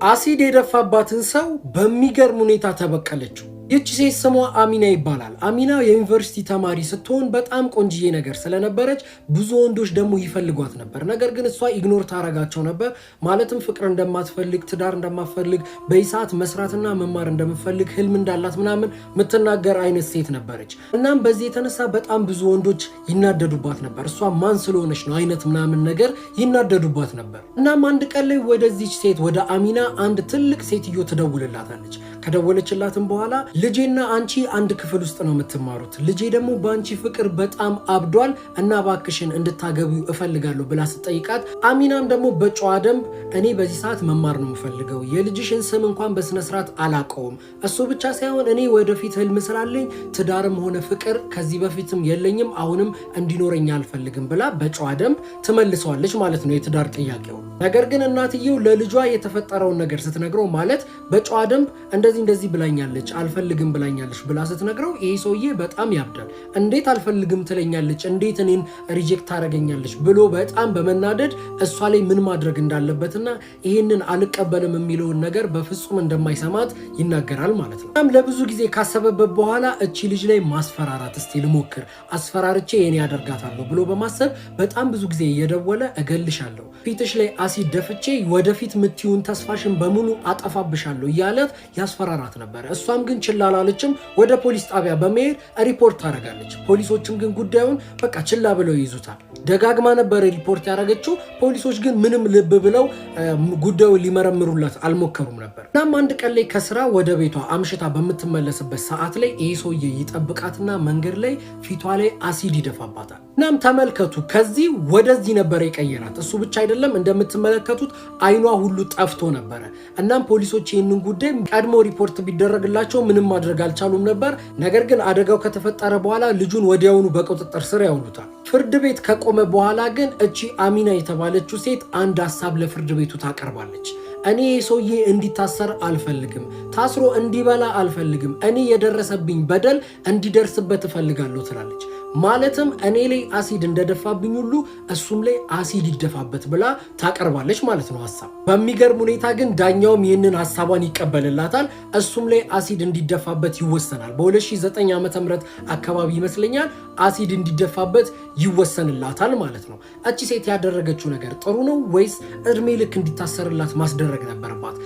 አሲድ የደፋባትን ሰው በሚገርም ሁኔታ ተበቀለችው። ይህች ሴት ስሟ አሚና ይባላል። አሚና የዩኒቨርሲቲ ተማሪ ስትሆን በጣም ቆንጅዬ ነገር ስለነበረች ብዙ ወንዶች ደግሞ ይፈልጓት ነበር። ነገር ግን እሷ ignore ታረጋቸው ነበር። ማለትም ፍቅር እንደማትፈልግ፣ ትዳር እንደማትፈልግ፣ በዚህ ሰዓት መስራትና መማር እንደምትፈልግ፣ ህልም እንዳላት ምናምን የምትናገር አይነት ሴት ነበረች። እናም በዚህ የተነሳ በጣም ብዙ ወንዶች ይናደዱባት ነበር። እሷ ማን ስለሆነች ነው አይነት ምናምን ነገር ይናደዱባት ነበር። እናም አንድ ቀን ላይ ወደዚች ሴት ወደ አሚና አንድ ትልቅ ሴትዮ ትደውልላታለች። ከደወለችላትም በኋላ ልጄና አንቺ አንድ ክፍል ውስጥ ነው የምትማሩት፣ ልጄ ደግሞ በአንቺ ፍቅር በጣም አብዷል እና እባክሽን እንድታገቢው እፈልጋለሁ ብላ ስትጠይቃት፣ አሚናም ደግሞ በጨዋ ደንብ እኔ በዚህ ሰዓት መማር ነው የምፈልገው፣ የልጅሽን ስም እንኳን በስነስርዓት አላቀውም፣ እሱ ብቻ ሳይሆን እኔ ወደፊት ህልም ስላለኝ ትዳርም ሆነ ፍቅር ከዚህ በፊትም የለኝም፣ አሁንም እንዲኖረኝ አልፈልግም ብላ በጨዋ ደንብ ትመልሰዋለች ማለት ነው የትዳር ጥያቄው። ነገር ግን እናትየው ለልጇ የተፈጠረውን ነገር ስትነግረው፣ ማለት በጨዋ ደንብ እንደዚህ እንደዚህ ብላኛለች፣ አልፈልግም ብላኛለች ብላ ስትነግረው ይሄ ሰውዬ በጣም ያብዳል። እንዴት አልፈልግም ትለኛለች? እንዴት እኔን reject ታደርገኛለች? ብሎ በጣም በመናደድ እሷ ላይ ምን ማድረግ እንዳለበትና ይህንን አልቀበልም የሚለውን ነገር በፍጹም እንደማይሰማት ይናገራል ማለት ነው። እናም ለብዙ ጊዜ ካሰበበት በኋላ እቺ ልጅ ላይ ማስፈራራት እስቲ ልሞክር፣ አስፈራርቼ የኔ ያደርጋታለሁ ብሎ በማሰብ በጣም ብዙ ጊዜ እየደወለ እገልሻለሁ፣ ፊትሽ ላይ አሲድ ደፍቼ ወደፊት ምትዩን ተስፋሽን በሙሉ አጠፋብሻለሁ እያለት ያስፈራራት ነበረ። እሷም ግን ችላ አላለችም። ወደ ፖሊስ ጣቢያ በመሄድ ሪፖርት ታደርጋለች። ፖሊሶችም ግን ጉዳዩን በቃ ችላ ብለው ይይዙታል። ደጋግማ ነበር ሪፖርት ያደረገችው። ፖሊሶች ግን ምንም ልብ ብለው ጉዳዩን ሊመረምሩላት አልሞከሩም ነበር። እናም አንድ ቀን ላይ ከስራ ወደ ቤቷ አምሽታ በምትመለስበት ሰዓት ላይ ይህ ሰውዬ ይጠብቃትና መንገድ ላይ ፊቷ ላይ አሲድ ይደፋባታል። እናም ተመልከቱ፣ ከዚህ ወደዚህ ነበረ የቀየራት። እሱ ብቻ አይደለም፣ እንደምትመለከቱት አይኗ ሁሉ ጠፍቶ ነበረ። እናም ፖሊሶች ይህንን ጉዳይ ቀድሞ ሪፖርት ቢደረግላቸው ምንም ማድረግ አልቻሉም ነበር። ነገር ግን አደጋው ከተፈጠረ በኋላ ልጁን ወዲያውኑ በቁጥጥር ስር ያውሉታል። ፍርድ ቤት ከቆመ በኋላ ግን እቺ አሚና የተባለችው ሴት አንድ ሀሳብ ለፍርድ ቤቱ ታቀርባለች። እኔ ሰውዬ እንዲታሰር አልፈልግም፣ ታስሮ እንዲበላ አልፈልግም፣ እኔ የደረሰብኝ በደል እንዲደርስበት እፈልጋለሁ ትላለች። ማለትም እኔ ላይ አሲድ እንደደፋብኝ ሁሉ እሱም ላይ አሲድ ይደፋበት ብላ ታቀርባለች ማለት ነው ሀሳብ። በሚገርም ሁኔታ ግን ዳኛውም ይህንን ሀሳቧን ይቀበልላታል። እሱም ላይ አሲድ እንዲደፋበት ይወሰናል። በ2009 ዓ ም አካባቢ ይመስለኛል አሲድ እንዲደፋበት ይወሰንላታል ማለት ነው። እቺ ሴት ያደረገችው ነገር ጥሩ ነው ወይስ እድሜ ልክ እንዲታሰርላት ማስደረግ ነበረባት?